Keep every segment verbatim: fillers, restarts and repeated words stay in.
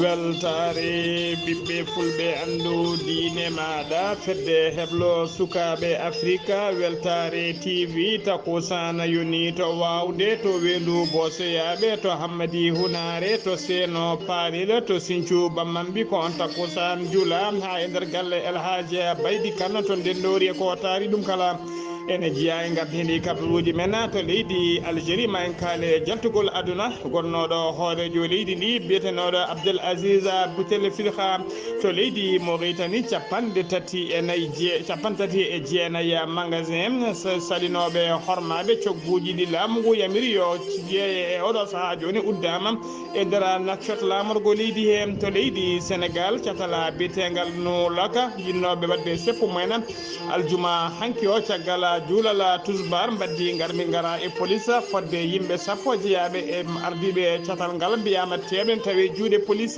Weltaare ɓiɓɓe fulɓe, anndu diine maaɗa, fedde heblo sukaaɓe Afrika, Weltaare T V, takusana yoni to Waawde, to Weendu Bosoyaaɓe, to Hammadi Hunaare, to Seeno Paalel, to Sincu Bammambi, ko on takusan jula haa e nder galle El Hadj Baydi Kan, to Ndenndori e ko taari ɗum kala. Ene jeyaa e ngardiindi kabaruuji men to leydi Algérie, ma en kaale jaltugol aduna gonnooɗo hooreejo leydi ndi, biyetenooɗo Abdel Aziz Bouteflika, to leydi Mauritanie, capanɗe tati e nayi je-, capanɗe tati e jeenayi magasin sa-, salinooɓe hormaaɓe cogguuji ɗi laamu ngu yamiri yo jeeye e oɗo sahaa jooni uddaama e nder Nouakchott laamorgo leydi he. To leydi Senegaal, catala biyeteengal Nulaka, yinnooɓe waɗde seppo mumen aljuma hanki o, caggal juulal tusbar, mbaddi ngarmi ngara e polis fodde yimɓe sappo jeyaaɓe e ardiiɓe catal ngal, mbiyaama teeɓen tawi juuɗe polis.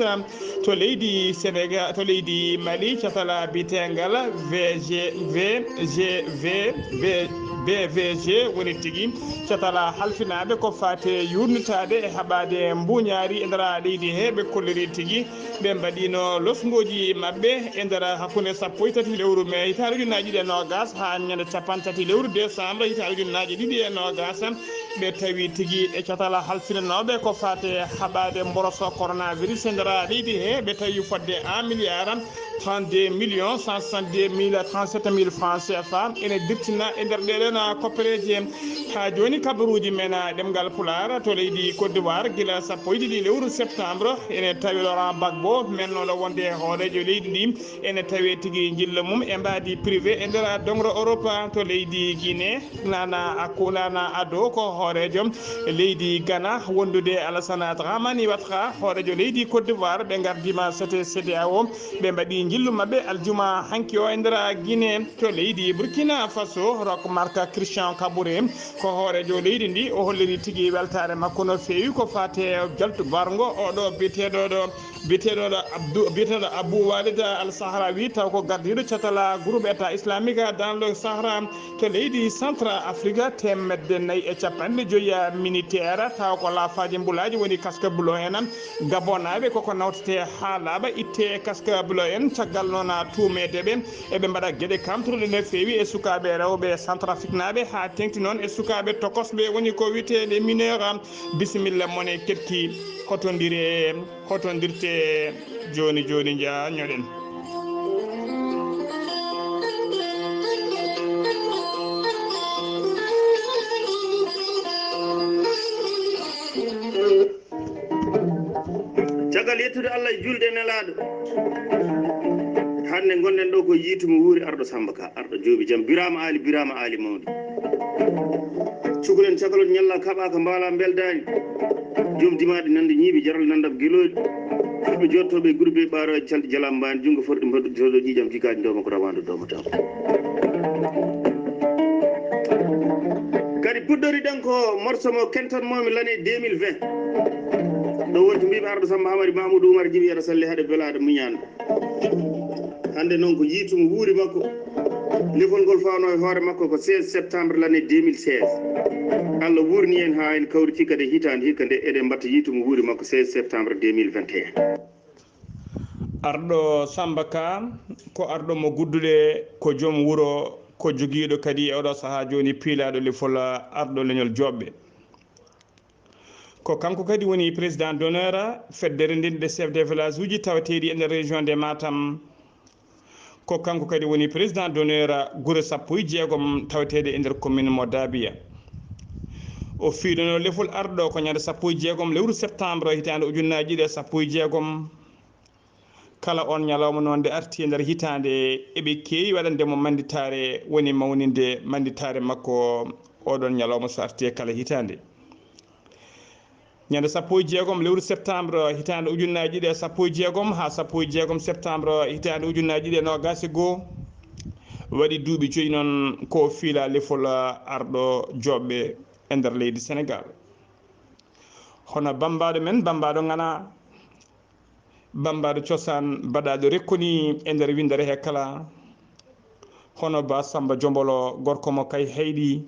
To leydi Senegaal, to leydi Mali, catala biyeteengal V G, V G V, V, B V G woni tigi catala halfinaaɓe ko faate yuurnitaade e haɓaade mbuuñaari e nder leydi he. Ɓe kolliri tigi ɓe mbaɗiino losngooji maɓɓe e nder hakkunde sappo e tati lewru mee hitaande ujunnaaji ɗiɗi e noogas haa ñande capanɗe tati lewru décembre hitaande ujunnaaji ɗiɗi e noogas. Ɓe tawi tigi e catala halfinanooɓe ko faate haɓaade mboroso coronavirus e nder leydi he. Ɓe tawi fodde un milliard trente-deux millions cent soixante-deux mille trente-sept mille francs C F A ene dirtina e nder ɗeɗen koppereeje. Haa jooni, kabaruuji men ɗemngal Pulaar to leydi Côte d'Ivoire, gila sappo e ɗiɗi lewru septembre, ene tawi Laurent Gbagbo, mennooɗo wonde hooreejo leydi ndi, ene tawi tigi njillo mum e mbaadi privé e nder doŋre Europe. To leydi Guinée, Nana Akufo-Addo ko hooreejo leydi Ghana, wondude Alassane Dramane Ouattara, hooreejo leydi Côte d'Ivoire, ɓe ngardiima sete C E D E A O, ɓe mbaɗi njillu maɓɓe aljuma hanki o e nder Guinée. To leydi Burkina Faso, Roch Marc Christian Kaboré ko hooreejo leydi ndi, o holliri tigi weltaare makko no feewi ko faate jaltu bargo oɗo biyeteeɗo ɗo, biyeteeɗo ɗo Abdou, biyeteeɗo Abou Walid Al Sahraoui, taw ko gardiiɗo catal groupe État islamique dans le Sahara. To leydi Centre Afrique, teemedde nayi e capanɗe joyi militaire, taw ko laafaaji mbulaaji woni casque bleu en. Gabonaaɓe koko nawtete haa laaɓa, itte casque bleu en, caggal noon tuumeede ɓe eɓe mbaɗa geɗe kamtuɗe no feewi e sukaaɓe rewɓe Centrafrique naaɓe, haa teeŋti noon e sukaaɓe tokosɓe woni ko wiyetee les mineurs. Bisimilla mon e keɗki, hotondire, hotondirte jooni jooni, njaha ñoɗen. Caggal yettude Allah e julde e Nelaaɗo, hannde ngonɗen ɗo ko yiitu mo wuuri Arɗo Samba Ka, Arɗo Joobi Jam, Biraama Aali, Biraama Aali Mawɗi. Cukalel cakalel ñalla kaɓaaka mbaala mbeldaani. Joom dimaaɗi nande ñiiɓe jaral nandam gelooɗi. Fulɓe jooɗotooɓe e gurbe ɓaarooje calɗi jalaam mbaani junngo forɗi mbaɗu jooɗo ƴiiƴam jikaaɗi ndooma ko rawaandu ndooma taw. Kadi puɗɗori ɗen ko morso mo kentan moomi l'année deux mille vingt. Ɗo wonti mbiiɓe Arɗo Samba Hamadi Mamoudou Oumar Jibi Yero Salli haɗa belaaɗo muñaano. Hannde noon ko yiitu mo wuuri makko. Lefol ngol fawno e hoore makko ko seize septembre l'année deux mille seize. Allah wuurni en haa en kawriti kadi hitaande hikka nde eɗen mbatta yiitu mo wuuri makko seize septembre deux mille vingt et un. Arɗo Samba Ka ko arɗo mo gudduɗe, ko joom wuro, ko jogiiɗo kadi e oɗo sahaa jooni piilaaɗo lefol arɗo leñol Joobɓe. Ko kanko kadi woni président d'honneur feddere ndenɗe chef de village uji tawateeɗi e nder région de Matam. Ko kanko kadi woni président d'honneur gure sappo e jeegom tawateeɗe e nder commune mo Dabiya. O fiilono lefol arɗo ko ñande sappo e jeegom lewru septembre hitaande ujunnaaji ɗiɗi e sappo e jeegom. Kala on ñalawma noon nde arti e nder hitaande, eɓe keewi waɗande mo mannditaare, woni mawninde mannditaare makko oɗon ñalawma so arti e kala hitaande. Ñande sappo e jeegom lewru septembre hitaande ujunnaaji ɗiɗi e sappo e jeegom haa sappo e jeegom septembre hitaande ujunnaaji ɗiɗi e noogaas e goo, waɗi duuɓi joyi noon ko fiila lefol arɗo Joobɓe e nder leydi Senegaal. Hono bammbaaɗo men, bammbaaɗo ŋana, bammbaaɗo cosaan baɗaaɗo rekkoni e nder winndere he kala, Hono Ba Samba Jombolo, gorko mo Kay Heyɗi,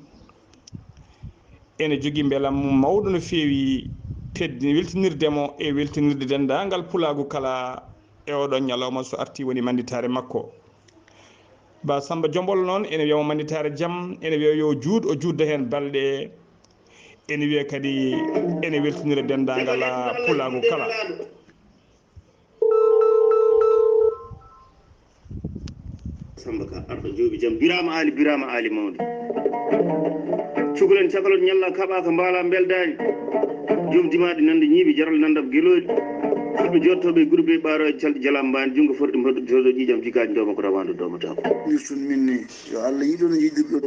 ene jogii mbelamma mum mawɗo no feewi, teddi weltinirde mo e weltinirde denndaangal pulaagu kala e oɗon ñalawma so arti woni mannditaare makko. Ba Samba Jombolo noon ene wiya mo mannditaare jam, ene wiya yo juut, o juutda heen balɗe, ene wiya kadi ene weltinira denndaangal pulaagu kala. Samba Ka arɗo jooɓi jam, Birama Ali, Birama Ali mawɗo. Cukalel cakalel ñalla kaɓaka mbaala mbeldaani. Joom dimaaɗi nande ñiiɓi, jaral nandam gelooɗi. Fulɓe jooɗtooɓe e gurbe ɓaaro e calɗi jalaam mbaani, junngo forɗi mbaɗɗo joɗo ƴiƴam jikaaji dooma ko rawaandu doomataako. Yurtun min ni yo Allah yiɗo no yiɗirɗo.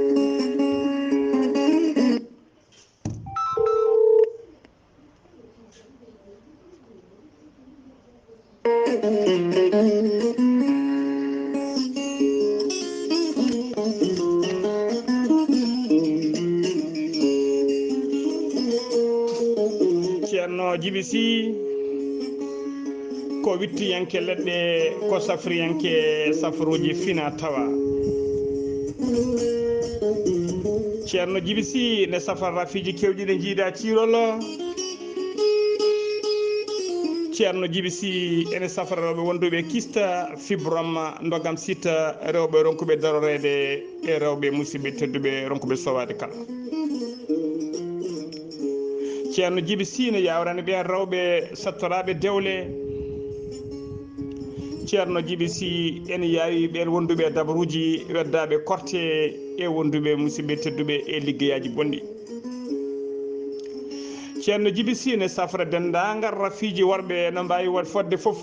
Ceerno Jibi Sy, ko wittiyanke leɗɗe, ko safriyanke safruuji fina tawa. Ceerno Jibi Sy ne safra rafiiji kewɗi ɗi njiida ciirolo. Ceerno Jibi Sy ene safra rewɓe wonduɓe kista, fibrome, ndogam sita, rewɓe ronkuɓe daroreede e rewɓe musidɓe tedduɓe ronkuɓe sowaade kala. Ceerno Jibi Sy ne yawrani ɓeen rewɓe sattoraaɓe dewle. Ceerno Jibi Sy ene yaawi ɓeen wonduɓe e dabaruuji weddaaɓe korte e wonduɓe musidɓe tedduɓe e liggeyaaji bonɗi. Ceerno Jibi Sy ne safra denndaangal rafiiji worɓe no mbaawi waɗ fodde fof.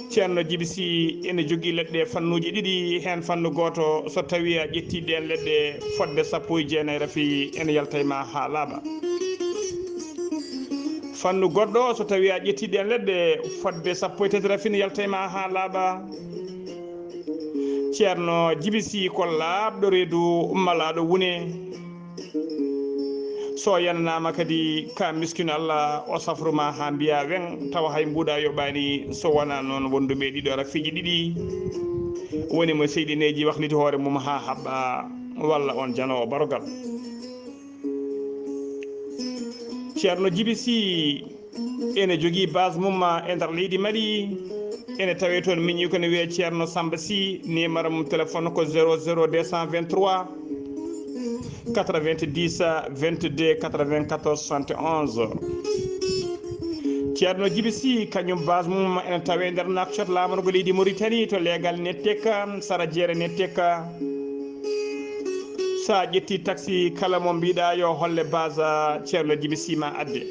Ceerno Jibi Sy ene jogii leɗɗe fannuuji ɗiɗi, heen fannu gooto so tawii a ƴettii ɗeen leɗɗe fodde sappo e jeenayi rafi ene yalta e ma haa laaɓa. Fannu goɗɗo so tawii a ƴettii ɗeen leɗɗe fodde sappo e tati rafi ne yalta e ma haa laaɓa. Ceerno Jibi Sy ko laaɓɗo reedu malaaɗo wune. So yananaama kadi ka miskino Allah o safru ma haa mbiya weŋ, tawa hay mbuuɗa yoɓaani. So wonaa noon wonduɓe ɗiɗo rafiiji ɗiɗi woni mo seyɗineeji wakliti hoore mum haa haɓɓa walla on janoowo barogal. Ceerno Jibi Sy ene jogii base mum e nder leydi Mali. Ene tawee toon miñi ko ne wiyee Ceerno Samba Sy, numéro mum téléphone ko zéro zéro deux cent vingt-trois quatre-vingt-dix vingt-deux quatre-vingt-quatorze soixante et onze. Ceerno Jibi Sy kañum base mum ene tawee nder Nouakchott, laamorgo leydi Mauritanie, to leegal Nettek, sara jeere Nettek. So a ƴetti taxi kala mo mbiɗa yo holle base Ceerno Jibi Sy ma adde.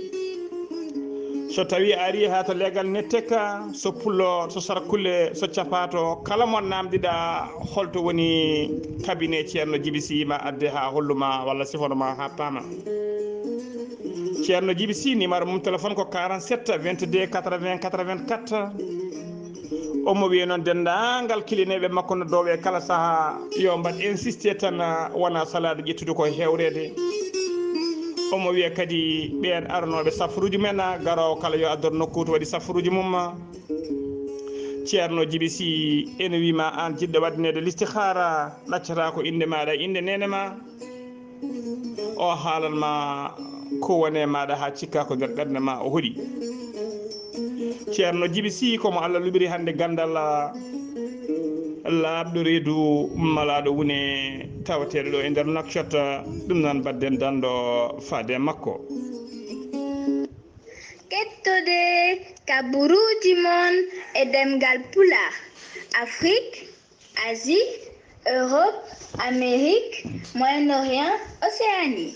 So tawi a ari ha to leegal Nettek, so pullo, so sarkulle, so capato, kala mo namdiɗa holto woni cabinet Ceerno Jibi Sy ma adde ha holluma walla sifonoma ha paama. Ceerno Jibi Sy numéro mum téléphone ko quarante-sept vingt-deux quatre-vingts quatre-vingt-quatre. Omo wiya noon denndaangal kilineeɓe makko no doowe kala sahaa yo mbaɗ insisté tan, wona salaade ƴettude ko hewreede. Omo wiya kadi ɓeen aranooɓe safruuji men, garoowo kala yo addor nokku to waɗi safruuji mum. Ceerno Jibi Sy ene wii ma aan jiɗɗo waɗaneede listihaara, ɗaccata ko innde maaɗa, innde neene ma. O haalan ma ko woni e maaɗa haa cikka ko nder ɓernde ma o hoɗi. Ceerno Jibi Sy ko mo Allah luɓiri hannde ganndal laaɓɗo reedu malaaɗo wune tawateeɗo ɗo e nder Nouakchott, ɗum noon mbaɗden danndo faade e makko. Kettode kaburuuji mon e ɗemngal Pulaar, Afrik, Asie, Europe, Amérique, Moyen-Orient, Océanie.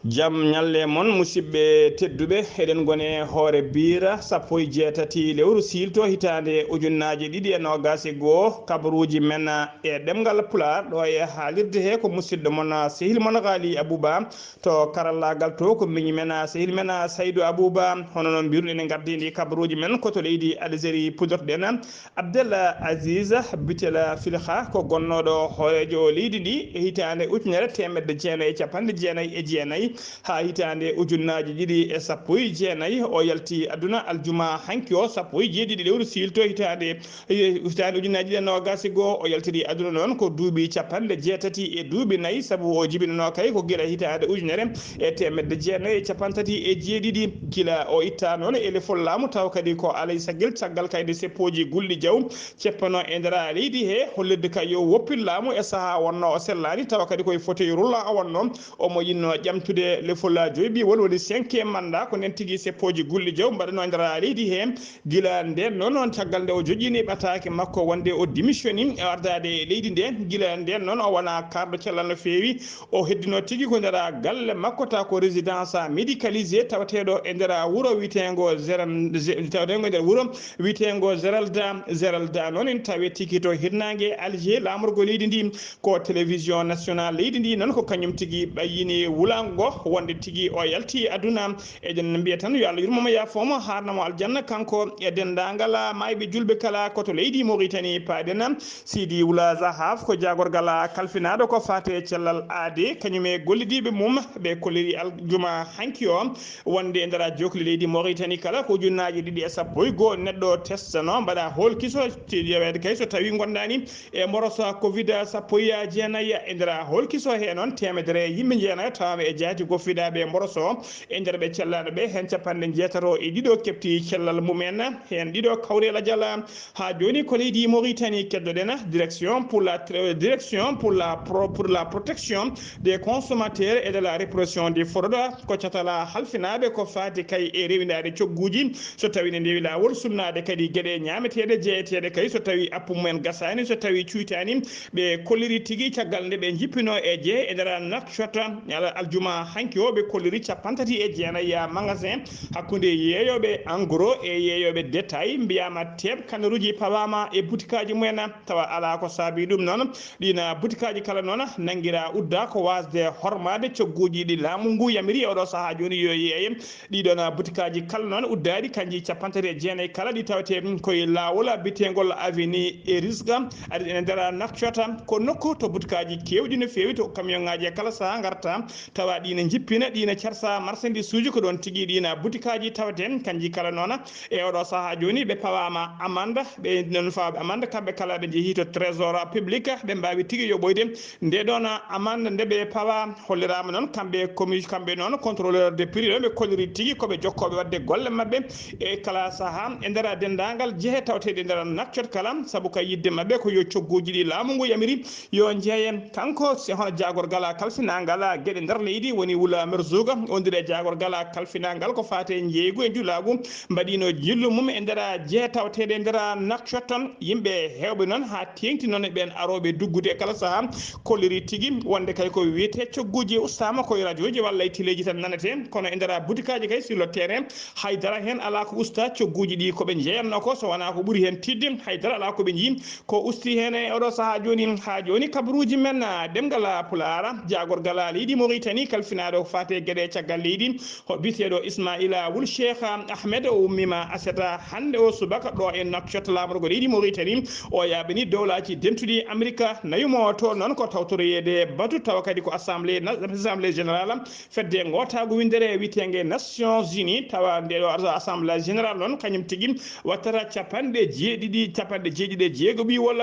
Jam ñalle mon, musidɓe tedduɓe. Eɗen ngoni e hoore biira sappo e jeetati lewru siilto hitaande ujunnaaje ɗiɗi e noogaas e goo. Kabaruuji men e ɗemngal Pulaar ɗo e haalirde he ko musidɗo mon, sehil mon Ghali Abouba. To karallaagal to ko miñi men, sehil men Saydou Abouba. Hono noon mbiruɗen en ngardiindi kabaruuji men ko to leydi Algérie pudotoɗen. Abdel Aziz Bitela Filha ko gonnooɗo hooreejo leydi ndi e hitaande ujunere teemedde jeenayi e capanɗe jeenayi e jeenayi. Haa hitaande ujunnaaji ɗiɗi e sappo e jeenayi, o yalti aduna aljuma hanki o, sappo e jeeɗiɗi lewru siilto hitaande, eh, hitaande ujunnaaji ɗiɗi e noogaas e goo, o yaltiri aduna noon ko duuɓi capanɗe jeetati e duuɓi nayi, sabu o jibinanoo kay ko gila hitaande ujunere e teemedde jeenayi e cappanɗe tati e jeeɗiɗi, gila o ittaa noon e lefol laamu, tawa kadi ko alay sagil caggal kay nde seppooji gulɗi jaw ceppanoo e nder leydi he, hollirde kay yo woppin laamu e sahaa wonnoo o sellaani, tawa kadi koye fauteuil roulant o wonnoo. Omo yinnoo ƴamtude lefol joyɓiwol, woni cinquième mandat, ko nden tigi seppooji gulɗi jaw mbaɗanoo e nder leydi he. Gila ndeen noon, on caggal nde o joƴƴini ɓataake makko wonde o démissioni ardaade e leydi nde, gila ndeen noon o wonaa kaarɗo cellal no feewi. O heddino tigi ko nder galle makko, taw ko résidence médicalisée tawateeɗo e nder wuro wiyeteengo Zeran-, Ze-, tawateego e nder wuro wiyeteengo Zeralda. Zeralda noon en tawi tigi to hirnaange Alger, laamorgo leydi ndi. Ko télévision nationale leydi ndi noon ko kañum tigi ɓayyini wulaango ngo wonde tigi o yalti aduna. Eɗen mbiya tan yo Allah yurmo mo, yaafoo mo, haarna mo aljanna, kanko e denndaangal maayɓe julɓe kala ko to leydi Mauritanie paaɗen. Sidi Wula Zahaf ko jaagorgal kalfinaaɗo ko faati e cellal aade, kañum e gollidiiɓe mum ɓe kolliri aljuma hanki o wonde e nder jookli leydi Mauritanie kala ko ujunnaaji ɗiɗi e sappo e goo neɗɗo testano, mbaɗa hoolkiso, yeweede kay so tawi ngondaani e mboroso covid sappo e jeenayi. E nder hoolkiso he noon teemedere yimɓe jeenayo tawama e jaati gofidaɓe e mboroso. E nder ɓe cellaɗo ɓe, heen capanɗe jeetato e ɗiɗo keɓti cellal mumen, heen ɗiɗo kawri e lajal. Haa jooni ko leydi Mauritanie keddoɗen, direction pour la tra-, direction pour la pro-, pour la protection des consommateurs et de la répression des fraudes, ko catala halfinaaɓe ko faati kay e rewindaade cogguuji. So tawi ne ndewi laawol sunnaade kadi geɗe ñaameteeɗe jeeyeteeɗe kay, so tawi appu mumen gasaani, so tawi cuytaani, ɓe kolliri tigi caggal nde ɓe njippino e jee e nder Nouakchott, ala-, aljuma hanki o, ɓe kolliri capanɗe tati e jeenayi magasin hakkunde yeeyooɓe en gros e yeeyooɓe détail, mbiyaama teeb kanaruuji pawaama e butikaaji mumen, tawa alaa ko saabii ɗum noon. Ɗiin butikaaji kala noon nanngiraa uddaa ko waasde hormaade cogguuji ɗi laamu ngu yamiri e oɗo sahaa jooni yo yeeye. Ɗiɗon butikaaji kala noon uddaaɗi, kanji capanɗe tati e jeenayi kala, ɗi tawetee koye laawol biyeteengol Avenue Erisga, ari ene nder Nouakchott. Ko nokku to butikaaji keewɗi no feewi, to camion ŋaaji e kala sahaa ngarta, tawa ɗi ne njippina, ɗi ne carsa marchandise uji, ko ɗoon tigi ɗiin butikaaji tawetee. Kanji kala noon e oɗo sahaa jooni ɓe pawaama amande, ɓe noon fawa amande, kamɓe kala ɓe njehii to trésor public, ɓe mbaawi tigi yoɓoyde nde ɗoon amande nde ɓe pawa. Holliraama noon kamɓe commis-, kamɓe noon contrôleur de prix ɗo, ɓe kolliri tigi ko ɓe jokkooɓe waɗde golle maɓɓe e kala sahaa e nder denndaangal jehe tawateeɗe nder Nouakchott kala, sabu ka yiɗde maɓɓe ko yo cogguuji ɗi laamu ngu yamiri yo njeeye. Kanko si hono jaagorgal kalfinaangal geɗe nder leydi woni Wula Merzoug, wondude e jaagorgal kalfinaangal ko faati e njeeygu e njulaagu, mbaɗiino jillu mum e nder jehe tawateeɗe nder Nouakchott. Yimɓe heewɓe noon haa teeŋti noon e ɓeen arooɓe duggude e kala sahaa, kolliri tigi wonde kay ko wiyetee cogguuji ustaama koye rajooji walla e teleeji tan nanetee, kono e nder butikaaji kay sur le terrain haydara heen alaa ko usta. Cogguuji ɗi ko ɓe njeeyatnoo ko, so wonaa ko ɓuri heen tiiɗde, haydara alaa ko ɓe njii ko usti heen e oɗo sahaa jooni. Haa jooni kabaruuji men, ah, ɗemngal Pulaar, jaagorgal leydi Mauritanie kalfinaaɗo ko faati e geɗe caggal leydi, o biyeteeɗo Ismaila Wul Cheikh Ahmed, o ummiima aset hannde o subaka ɗo e Nouakchott, laamorgo leydi Mauritanie. O yaaɓini dowlaaji dentuɗi Amerika nayo mo to noon ko tawtoroyeede batu, tawa kadi ko assemblée na-, assemblée générale fedde ngootaagu winndere wiyeteenge Nations Unies, tawa nde ɗo assemblée générale noon kañum tigi wattata capanɗe jeeɗiɗi, capanɗe jeeɗiɗi e jeego ɓiwol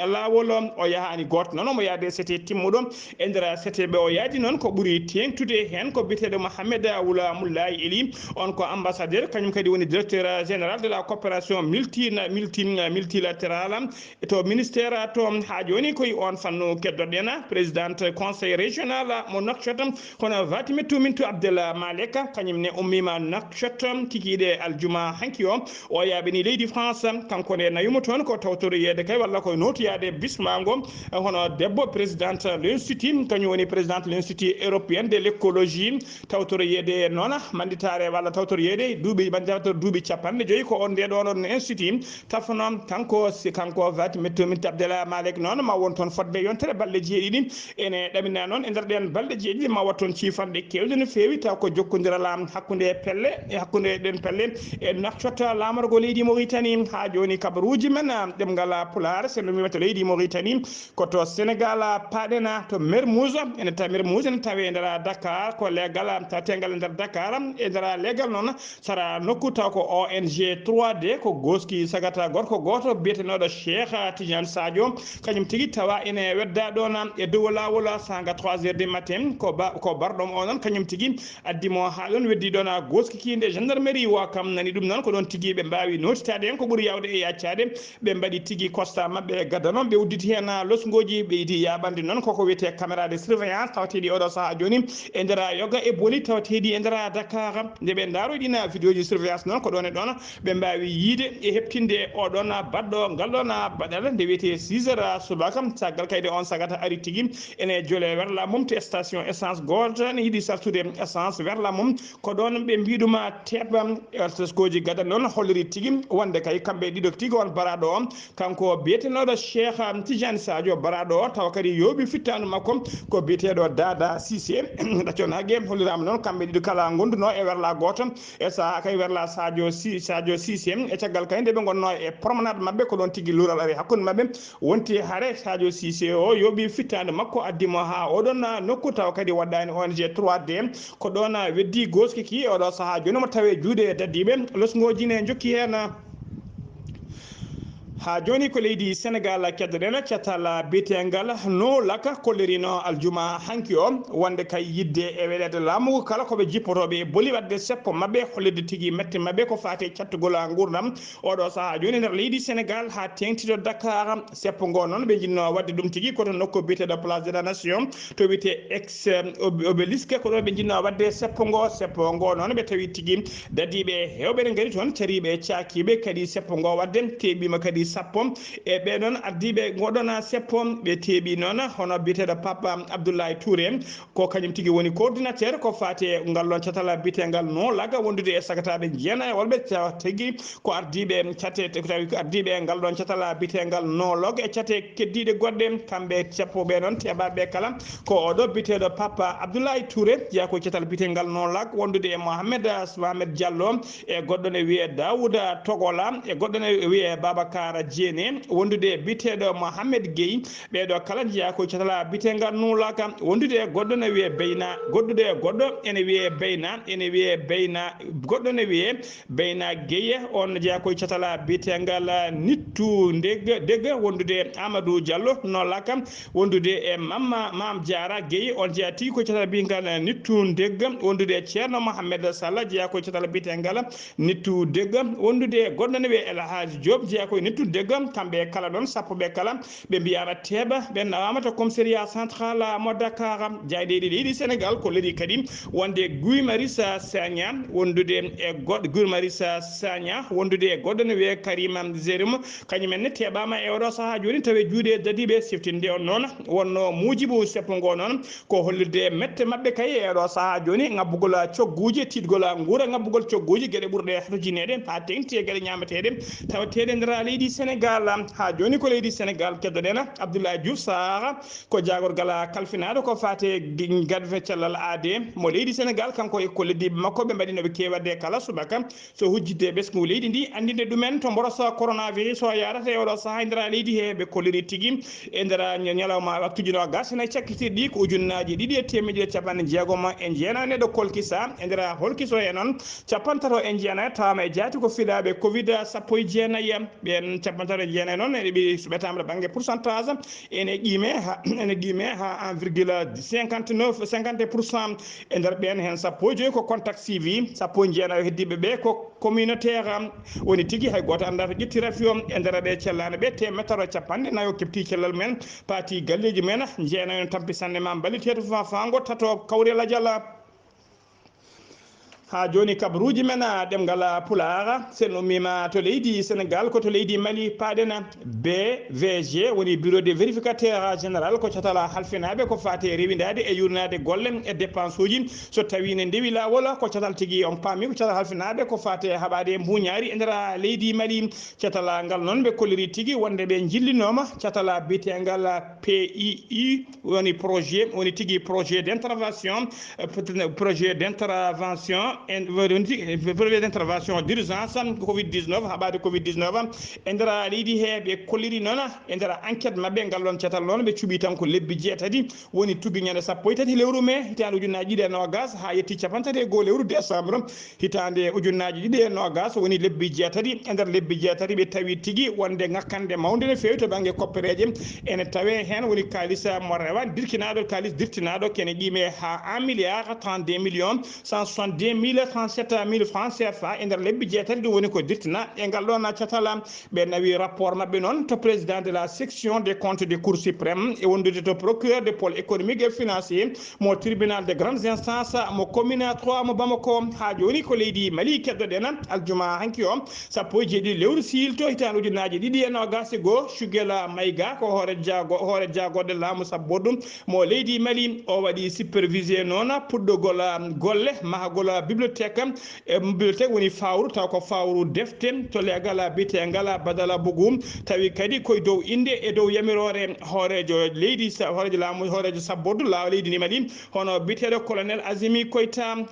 laawol. O yahaani gooto noon, omo yaade sete timmuɗo. E nder seteeɓe o yaadi noon, ko ɓuri teeŋtude heen ko biyeteeɗo Mohamed Wula Mullayi Eli, on ko ambassadeur, kañum kadi woni directeur général de la coopération multi-, multi-, multilatérale to ministère to. Haa jooni koye on fannu keddoɗen présidente conseil régional mo Nouakchott, kono Fatimatu Mintu Abdel Malek, kañum ne ummiima Nouakchott kikiiɗe aljuma hanki o. O yaaɓini leydi France, kanko ne nayumo toon ko tawtoroyeede kay walla ko nootoyaade bismaango, hono debbo présidente l'Institut, kañum woni présidente l'Institut européen de l'écologie, tawtoroyeede noon mannditaare walla tawtoroyeede duuɓi, mannditaare duuɓi capanɗe joyi ko on nde ɗoon ɗoon institut tafno. Kanko si, kanko Fatimatu Mintu Abdel Malek noon ma won toon fodde yontere balɗe jeeɗiɗi. Ene ɗamina noon e nder ɗeen balɗe jeeɗiɗi ma waɗ toon ciifanɗe keewɗe no feewi, taw ko jokkondiral hakkunde pelle, e hakkunde ɗeen pelle e Nouakchott, laamorgo leydi Mauritanie. Haa jooni kabaruuji men, ah, ɗemngal Pulaar, so en mbiima to leydi Mauritanie, ko to Sénégal, ah, paaɗen, ah, to Mermoz, ene ta-, Mermoz ene tawee e nder, ah, Dakar, ko leegal taweteegal e nder Dakar. E nder leegal noon, sara nokku taw ko O N G trois D, ko gooski sagata gorko gooto biyetenooɗo Cheikh Tidiane Sadio, kañum tigi tawa ene wedda ɗoon e dow laawol saanga trois heures du matin. Ko ba-, ko barɗom o noon, kañum tigi addi mo haa ɗoon, weddi ɗoon gooski kii nde gendarmerie Ouakam. Nani ɗum noon, ko ɗoon tigi ɓe mbaawi nootitaade heen ko ɓuri yaawde e yaccaade. Ɓe mbaɗi tigi constat maɓɓe e gadano, ɓe udditi heen losngooji, ɓe yiɗi yaaɓande noon koko wiyetee caméra de surveillance tawateeɗi oɗo sahaa jooni e nder yoga e booli tawateeɗi e nder Dakar. Nde ɓe ndaaroyi ɗiin vidéoji surveillance noon, ko ɗoon e ɗoon ɓe mbaawi yiyde e heɓtinde oɗoon baɗɗo ngal ɗoon baɗal nde wiyetee six heures subaka. Caggal kayde oon sagata ari tigi ene jole werla mum to station essence gooto, ne yiɗi sartude essence werla mum. Ko ɗoon ɓe mbiɗuma teɓa teskoji gadano noon holliri tigi wonde kay kamɓe ɗiɗo tigi on baraɗo o, kanko biyetenooɗo Cheikh Tidiane Sadio baraɗo o, tawa kadi yooɓi fittaandu makko ko biyeteeɗo Dada Cissé. Ɗaccon hage holliraama noon kamɓe ɗiɗo kala ngonduno e werla gooto e saha kay werla Sadio Si-, Sadio Cissé. E caggal kay nde ɓe ngonno e promenade maɓɓe, ko ɗoon tigi luural ari hakkunde maɓɓe, wonti hare Sadio Cissé o yooɓi fittaandu makko, addi mo haa oɗon nokku, tawa kadi waɗɗaani O N G trois D. Ko ɗoon weddi gooski ki oɗo sahaa jooni mo tawe juuɗe dadiiɓe. Losngooji ne njokki heen. Haa jooni ko leydi Senegaal keddoɗen, catal biyetengal No Laka kollirino aljuma hanki o wonde kay yidde e weleede laamu kala ko ɓe jippotooɓe e boli waɗde seppo maɓɓe, hollirde tigi mette maɓɓe ko faati e cattugol nguurndam. Oɗo sahaa jooni nder leydi Senegaal haa teeŋti to Dakar, seppo ngo noon ɓe njinnoo waɗde ɗum tigi ko to nokku biyeteeɗo Place de la Nation, to wiyetee ex, eh, ob-, obélisque, ko ɗo ɓe njinnoo waɗde seppo ngo. Seppo ngo noon ɓe tawi tigi dadiiɓe heewɓe ne ngari toon, cariiɓe caakiiɓe kadi seppo ngo waɗde, teeɓiima kadi sappo. E ɓee noon ardiiɓe ngoɗon seppo, ɓe teeɓi noon hono biyeteeɗo Papa Abdoulaye Touré, ko kañum tigi woni coordinateur ko faati e ngal ɗoon catal biyeteengal No Laka wondude e sagataaɓe jeenayo wolɓe tawa tigi ko ardiiɓe cate, tawi ko ardiiɓe ngal ɗoon catal biyeteengal No Laka e cate keddiiɗe goɗɗe. Kamɓe sappo ɓe noon teɓaaɓe kala ko oɗo biyeteeɗo Papa Abdoulaye Touré, jeyaa ko catal biyeteengal No Laka wondude e Mohamed, Mohamed Diallo, e goɗɗo ne wiyee Daouda Togola, e goɗɗo ne wiyee Babacar Diéné, wondude e biyeteeɗo Mohamed Gueye. Ɓee ɗo kala jeyaa ko catal biyeteengal No Laka, wondude e goɗɗo ne wiyee Beyna, goɗɗude e goɗɗo ene wiyee Beyna, ene wiyee Beyna, goɗɗo ne wiyee Beyna Gueye, on jeyaa ko catal biyeteengal Nittu Ndeg, Deg, wondude e Amadou Diallo, No Laka, wondude e Mamma, Mam Diarra Gueye, on jeyaa tigi ko catal biyeteengal Nittu Ndeg, wondude e Ceerno Mohamed Sall, jeyaa ko catal biyeteengal Nittu Deg, wondude e goɗɗo ne wiyee El Hadj Diop, jeyaa ko e Nittu Deg. Kamɓe kala ɗoon, sappo ɓe kala, ɓe mbiyaama teeɓa, ɓe nawaama to commissariat central mo Dakar. Jaayndeeji leydi Senegaal kolliri kadi wonde Guy Marius Sagna wondude e goɗ-, Guy Marius Sagna wondude e goɗɗo ne wiyee Karim Xrum, kañum en ne teeɓaama e oɗo sahaa jooni tawi e juuɗe dadiiɓe. Siftinde on noon wonno muujibu seppo ngo noon ko hollirde mette maɓɓe kay e oɗo sahaa jooni, ŋabbugol cogguuji, tiiɗgol nguura, ŋabbugol cogguuji, geɗe ɓurɗe hatojineede haa teeŋti e geɗe ñaameteeɗe tawateeɗe nder leydi Senegaal. Haa jooni ko leydi Senegaal keddoɗen Abdoulaye Diouf Sarr, ko jaagorgal kalfinaaɗo ko faati e gi-, gadfe cellal aadee mo leydi Senegaal, kanko e kollodiiɓe makko ɓe mbaɗi no ɓe keewi waɗde kala subaka so hujjidde e ɓesngu leydi ndi, anndinde ɗumen to mboroso coronavirus o yaarata e oɗo sahaa e nder leydi he. Ɓe kolliri tigi e nder ña-, ñalawma waktuuji noogaas e nayi cakkitirɗi ko ujunnaaji ɗiɗi e teemedde ɗiɗi e capanɗe jeegom e jeenayi neɗɗo kolkisa e nder holkiso he noon capanɗe tato e jeenayi tawaama e jaati ko fiɗaaɓe covid sappo e jeenayi. Ɓeen capanɗe tato e jeenayi noon eɓe ɓe-, so ɓetaama to bannge pourcentage, ene qiime ha, ene qiime ha un virgule cinquante-neuf, cinquante pour cent. E nder ɓeen heen sappo e joyi ko contact suivi, sappo e jeenayo heddiiɓe ɓe ko communautaire. Woni tigi hay gooto anndaa to ƴetti rafi o. E nder ɓe cellaano ɓe teemedere capanɗe nayo keɓti cellal men, paati galleeji men, jeenayo no tampi sanne ma mballiteeto fa-, faango tato kawre lajal. Haa jooni kabaruuji men, a, ɗemngal, a, Pulaar, so en ummiima to leydi Senegaal, ko to leydi Mali paaɗen. B V G woni Bureau de Vérificateur Général, ko catal halfinaaɓe ko faati e rewindaade e yuurnaade golle e dépense uji. So tawii ne ndewi laawol, ko catal tigi on paami, ko catal halfinaaɓe ko faati e haɓaade mbuuñaari e nder leydi Mali. Catal ngal noon ɓe kolliri tigi wonde ɓe njillinooma catal biyeteengal P I I, woni projet, woni tigi projet d'intervention, eh, peut-être projet d'intervention en woni premier intervention d'urgence covid dix-neuf, haɓaade covid dix-neuf e nder leydi he. Ɓe kolliri noon e nder enquête maɓɓe ngal ɗon catal noon ɓe cuɓi tan ko lebbi jeetati woni tuggi ñande sappo e tati lewru mai hitaande ujunnaaji ɗiɗi e noogas haa yetti capanɗe tati e goo lewru décembre hitaande ujunnaaji ɗiɗi e noogas, woni lebbi jeetati. E nder lebbi jeetati ɓe tawi tigi wonde ŋakkande mawnde no feewi to bannge koppereeje ene tawe heen, woni kaalis mo rewa dirtinaaɗo, kaalis dirtinaaɗo kene qiime haa un milliard trente-deux millions cent soixante-deux mille trente-sept mille francs C F A e nder lebbi jeetati. Ɗum woni ko dirtina e ngal ɗon catal. Ɓe nawi rapport maɓɓe noon to président de la section des comptes de Cour suprême e wondude to procureur de pôle économique et financier mo tribunal de grande instance mo commune trois mo Bamako. Haa jooni ko leydi Mali keddoɗen aljuma hanki o sappo e jeeɗiɗi lewru siilto hitaande ujunnaaji ɗiɗi e noogas e goo. Shugela Mayga ko hoore jaago-, hoore jaagoɗe laamu sabboɗum mo leydi Mali. O waɗi supervisé noon puɗɗogol golle mahagol bibliothèque. E bibliothèque woni fawru, taw ko fawru defte to leegal biyetengal Badala Bougou, tawi kadi koye dow innde e dow yamiroore hooreejo leydi sa-, hooreejo laamu, hooreejo sabbodu laawa leydi ndi Mali, hono biyeteeɗo colonel Azimi Koyta.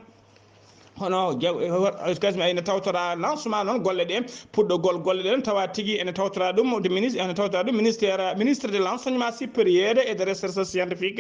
Hono jaw-, ho-, kasmi ene tawtora lancement noon golle ɗe, puɗɗogol golle ɗen, tawa tigi ene tawtora ɗum de minis-, ene tawtora ɗum ministère, ministre de l'enseignement supérieur et de recherche scientifique.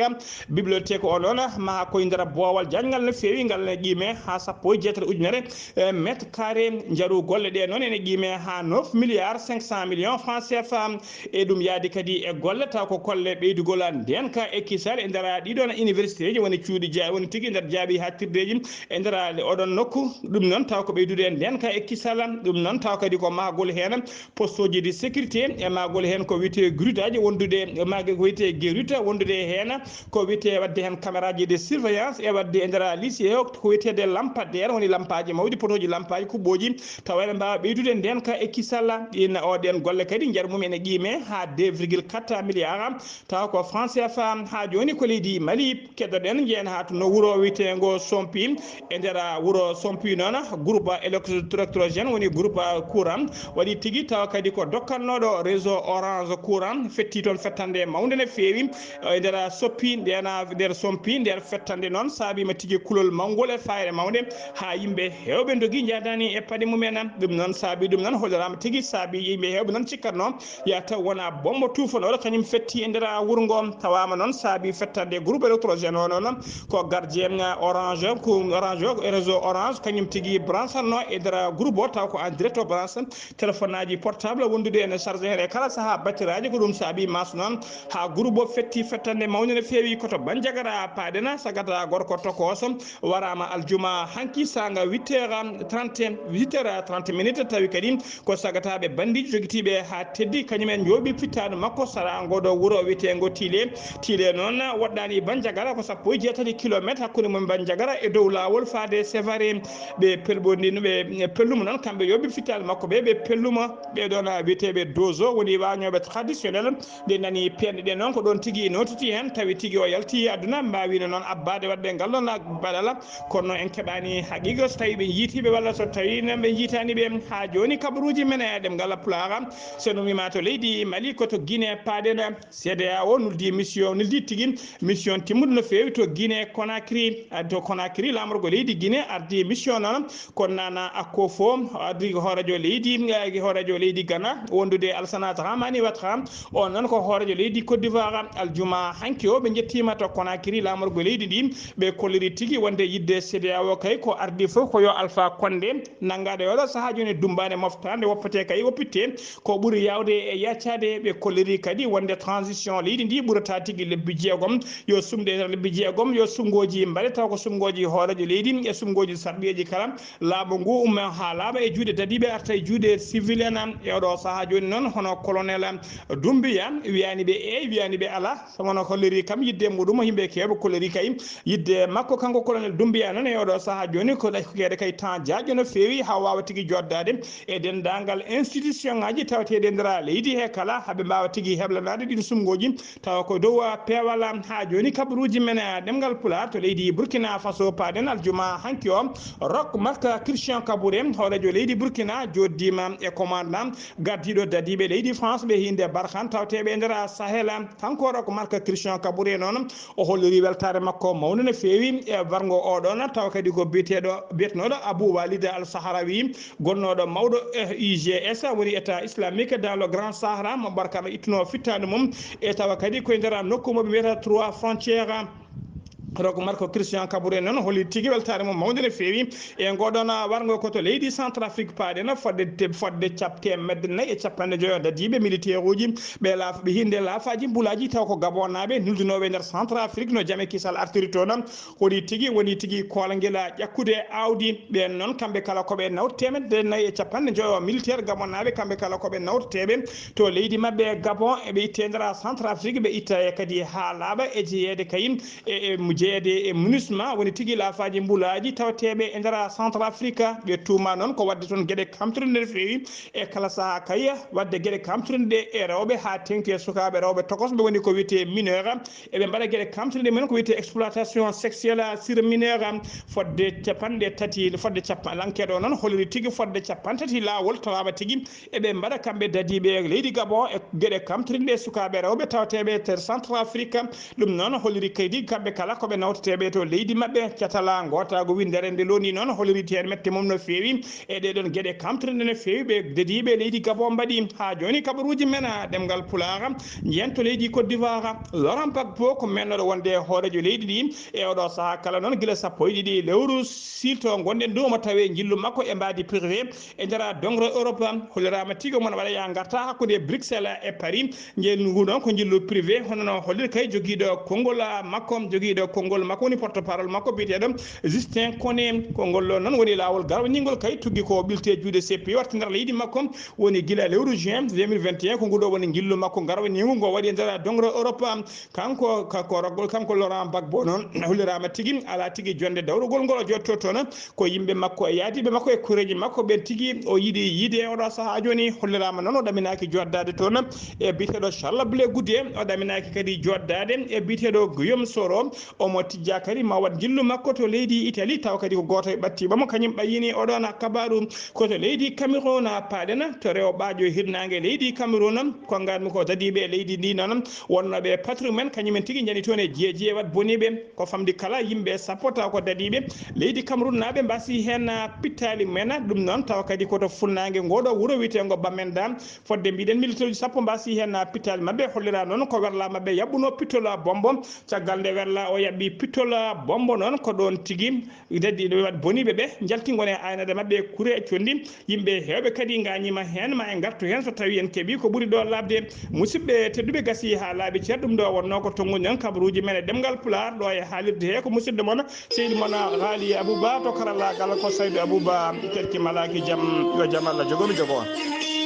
Bibliothèque o noon maha koye nder boowal janngal no feewi, ngal ne qiime haa sappo e jeetati ujunere, eh, mètre carré. Njaru golle ɗe noon ene qiime haa neuf milliards cinq cent millions francs C F A. E ɗum yaadi kadi e golle taw ko golle ɓeydugol ndenka e kisal e nder ɗiɗon université ji, woni cuuɗi ja-, woni tigi nder jaaɓi haaɗtirdeeji e nder oɗon nokku. Ɗum noon taw ko ɓeydude ndenka e kisal. Ɗum noon taw kadi ko mahgol heen postoji de sécurité e mahgol heen ko wiyetee grutaji wondude, e mahgol ko wiyetee grute wondude heen ko wiyetee waɗde heen caméraji de surveillance e waɗde e nder lycée o ko wiyetee des lampadaires, woni lampaaji mawɗi, potooji lampaaji kuɓɓooji, tawa ene mbaawa ɓeydude ndenka e kisal. Ɗin o ɗen golle kadi njar mum ene qiime haa deux virgule quatre milliards, tawa ko franc C F A. Haa jooni ko leydi Mali. Keddoɗen, njeyen haa to no wuro wiyeteengo Sompi. E nder wuro Sompi noon, groupe électrogène woni groupe courant waɗi tigi, tawa kadi ko dokkannooɗo réseau Orange courant, fetti toon fettande mawnde no feewi. E nder Soppi, ndena, nder Sompi, nder fettande noon saabiima tigi kulol mawngol e faayre mawnde, haa yimɓe heewɓe ndogi njaadani e paɗe mumen. Ɗum noon saabi, ɗum noon holloraama tigi saabi yimɓe heewɓe noon cikkatnoo ya taw wona bombo tuufanooɗo kañum fetti e nder wuro ngo. Tawaama noon saabi fettande groupe électrogène o noon ko gardien Orange, ko Orange o, réseau Orange, kañum tigi branchannoo e nder groupe o, taw ko en direct o branche téléphone aji portable wondude ene charge heen e kala sahaa battiraaji. Ko ɗum saabi mas noon haa groupe o fetti fettande mawnde no feewi. Ko to Bandiagara paaɗen, sagata gorko tokooso waraama aljuma hanki saanga huit heures trente, huit heures trente minutes, tawi kadi ko sagataaɓe banndiiji jogitiiɓe haa teddi, kañum en njooɓi fittaandu makko sara ngoɗo wuro wiyeteengo Tiile. Tiile noon woɗɗaani Bandiagara ko sappo e jeetati kilometre hakkunde mum Bandiagara e dow laawol faade Sévaré. Ɓe pelɓondino, ɓe pelluma noon kamɓe yooɓi fittaandu makko ɓe, ɓe pelluma ɓe ɗoon wiyeteeɓe Dozo woni waañooɓe traditionnel. Nde nani peenɗe ɗe noon ko ɗoon tigi notiti heen, tawi tigi o yalti aduna, mbaawino noon abbaade waɗde ngal ɗoon baɗala. Kono en keɓaani haqiiqa so tawi ɓe njiitiiɓe walla so tawi noon ɓe njiitaani ɓe. Haa jooni kabaruuji men e ɗemngal Pulaar, so no wiima to leydi Mali ko to Guinée paaɗen. C D A O nuldi mission, nuldi tigi mission timmuɗo no feewi to Guinée Conakry. To Conakry laamorgo leydi Guinée ardi mission noon, kono nana akko fof ardi ko hoorejo leydi, eh, hoorejo leydi Ghana wondude Alassane Dramane Ouattara. On noon ko hoorejo leydi Côte d'Ivoire. Aljuma hanki o ɓe njettiima to Conakry laamorgo leydi ndi. Ɓe kolliri tigi wonde yidde C D A O kay ko ardi fof ko yo Alpha Condé nanngaade oɗo sahaa jooni dumbaande moftaande woppetee kay woppitte ko ɓuri yaawde e yaccaade. Ɓe kolliri kadi wonde transition leydi ndi ɓurata tigi lebbi jeegom. Yo sumde e nder lebbi jeegom, yo sumgooji mbaɗe taw ko sumgooji hooreejo leydi e sumgooji sarɗiyeeji kala. Laamu ngu umma haa laaɓa e juuɗe dadiiɓe, arta e juuɗe civil en. E oɗo sahaa jooni noon, hono colonel Doumbouya wiyaani ɓe eey, wiyaani ɓe alaa. Sabu no holliri kam yidde muɗum, yimɓe keewɓe kolliri kay yidde makko, kanko colonel Doumbouya noon e oɗo sahaa jooni ko ɗakkikeede kay temps jaajɗo no feewi haa waawa tigi joddaade e denndaangal institution ŋaaji tawateeɗi e nder leydi he kala, haa ɓe mbaawa tigi heblanaade ɗiin sumngooji, tawa ko dow peewal. Haa jooni kabaruuji men, ɗemngal Pulaar to leydi Burkina Faso paaɗen aljuma hanki o. Rock Marc Christian Kabouré, hooreejo leydi Burkina, jooɗdiima e commandant gardiiɗo dadiiɓe leydi France ɓe hiinde Barkhane tawteeɓe e nder Sahel. Kanko Rock Marc Christian Kabouré noon, o holliri weltaare makko mawnde no feewi e warngo oɗon, tawa kadi ko biyeteeɗo, biyetenooɗo Abou Walid Al Sahraoui, gonnooɗo mawɗo, eh, U G S, woni État islamique dans le Grand Sahara, mo Barkhane ittunoo fittaandu mum, e tawa kadi koye nder nokku mo ɓe mbiyata Trois Frontières. Rock Marc Christian Kabouré noon holli tigi weltaare mum mawnde no feewi e ngoɗon warngo ko to leydi Centrafrique paaɗen fodde, fodde cap-, teemedde nayi e capanɗe joyo dadiiɓe militaire uji ɓe laaf-, ɓe hiinde laafaaji mbulaaji taw ko Gabon naaɓe nuldunooɓe nder Centrafrique no jame kisal artiri toon. Holli tigi woni tigi koolangel ƴakkude aawdi. Ɓeen noon kamɓe kala ko ɓe nawde teemedde nayi e capanɗe joyo militaire Gabon naaɓe, kamɓe kala ko ɓe nawdeteeɓe to leydi maɓɓe Gabon, eɓe itte nder Centrafrique, ɓe itta e kadi haa laaɓa e jeyeede kay e, e mo jeyeede e MINUSMA, woni tigi laafaaji mbulaaji tawateeɓe e nder Centrafrique. Ɓe tuuma noon ko waɗde toon geɗe kamtorde no feewi e kala sahaa kay, waɗde geɗe kamtorde e rewɓe haa teeŋti e sukaaɓe rewɓe tokosɓe, woni ko wiyetee mineur. Eɓe mbaɗa geɗe kamtorde men ko wiyetee exploitation sexuelle sur mineur, fodde capanɗe tati, fodde capa-, lankeeɗo noon holliri tigi fodde capanɗe tati laawol tawaama tigi eɓe mbaɗa kamɓe dadiiɓe leydi Gabon e geɗe kamtorde e sukaaɓe rewɓe tawateeɓe to Centrafrique. Ɗum noon holliri kaydi kamɓe kala ko ɓe nawteteeɓe to leydi maɓɓe. Catala ngootaagu winndere nde loni noon holliri heen mette mum no feewi e ɗee ɗoon geɗe kamtorde no feewi ɓe dadiiɓe leydi Gabon mbaɗi. Haa jooni kabaruuji men, a, ɗemngal Pulaar, njiyen to leydi Côte d'Ivoire, Laurent Gbagbo ko mennooɗo wonde hooreejo leydi ndi e oɗo sahaa kala noon gila sappo e ɗiɗi lewru siilto ngonɗen ndu, omo tawee njillu makko e mbaadi privé e nder dongre Europe. Holliraama tigi omo waɗa yaa ngarta hakkunde Bruxelles e Paris. Njillu ngu noon ko njillu privé, hono no holliri kay jogiiɗo konngol makko, jogiiɗo konngol makko woni porte-parole makko biyeteeɗo Justin Koné. Konngol ɗo noon woni laawol garwaniingol kay tuggi ko ɓilte juuɗe C P I waɗta nder leydi makko, woni gila lewru juin deux mille vingt et un, ko ngu ɗo woni njillu makko garwaniingu ngo waɗi e nder dongre Europe. Kanko, kanko raggol, kanko Laurent Gbagbo noon, holliraama tigi alaa tigi jonnde dawrugol ngol o jotto toon. Ko yimɓe makko e yaadiiɓe makko e koreeji makko ɓeen tigi o yiɗi yiide e oɗo sahaa jooni. Holliraama noon o ɗaminaaki joddaade toon e biyeteeɗo Charles Blé Goudé, o ɗaminaaki kadi joddaade e biyeteeɗo Guillaume Soro. Omo tijjaa kadi ma waɗ njillu makko to leydi Italie, tawa kadi ko gooto e ɓattiiɓe mo, kañum ɓayyini oɗoon kabaaru. Ko to leydi Cameroun paaɗen, to rewo ɓaajo hirnaange leydi Cameroun, konngaanmi ko dadiiɓe leydi ndi noon, wonnooɓe patrouille men, kañum en tigi njani toon e jeeji e waɗ boniiɓe. Ko famɗi kala yimɓe sappo tawa ko dadiiɓe leydi Cameroun naaɓe mbasi heen pittaali men. Ɗum noon tawa kadi ko to funnaange ngoo ɗo wuro wiyeteengo Bamenda, fodde mbiɗen militaire uji sappo mbasi heen pittaali maɓɓe. Hollira noon ko werla maɓɓe yaɓɓuno pittol bombo. Caggal nde werla o yaɓɓi pittol bombo noon, ko ɗoon tigi dadi ɗo waɗ boniiɓe ɓe njalti ngoni e aynade maɓɓe kure e conndi. Yimɓe heewɓe kadi ngaañiima heen, ma en ngartu heen so tawii en keɓii ko ɓuri ɗo laaɓde. Musidɓe tedduɓe, gasii haa laaɓi cer, ɗum ɗo wonnoo ko tonngude en kabaruuji men e ɗemngal Pulaar ɗo e haalirde he ko musidɗo mon, seydi mon Haali Abouba, to karallaagal ko Saydu Abouba, Terki Malaaki Jam, yo jam Allah jogo mi jogo on.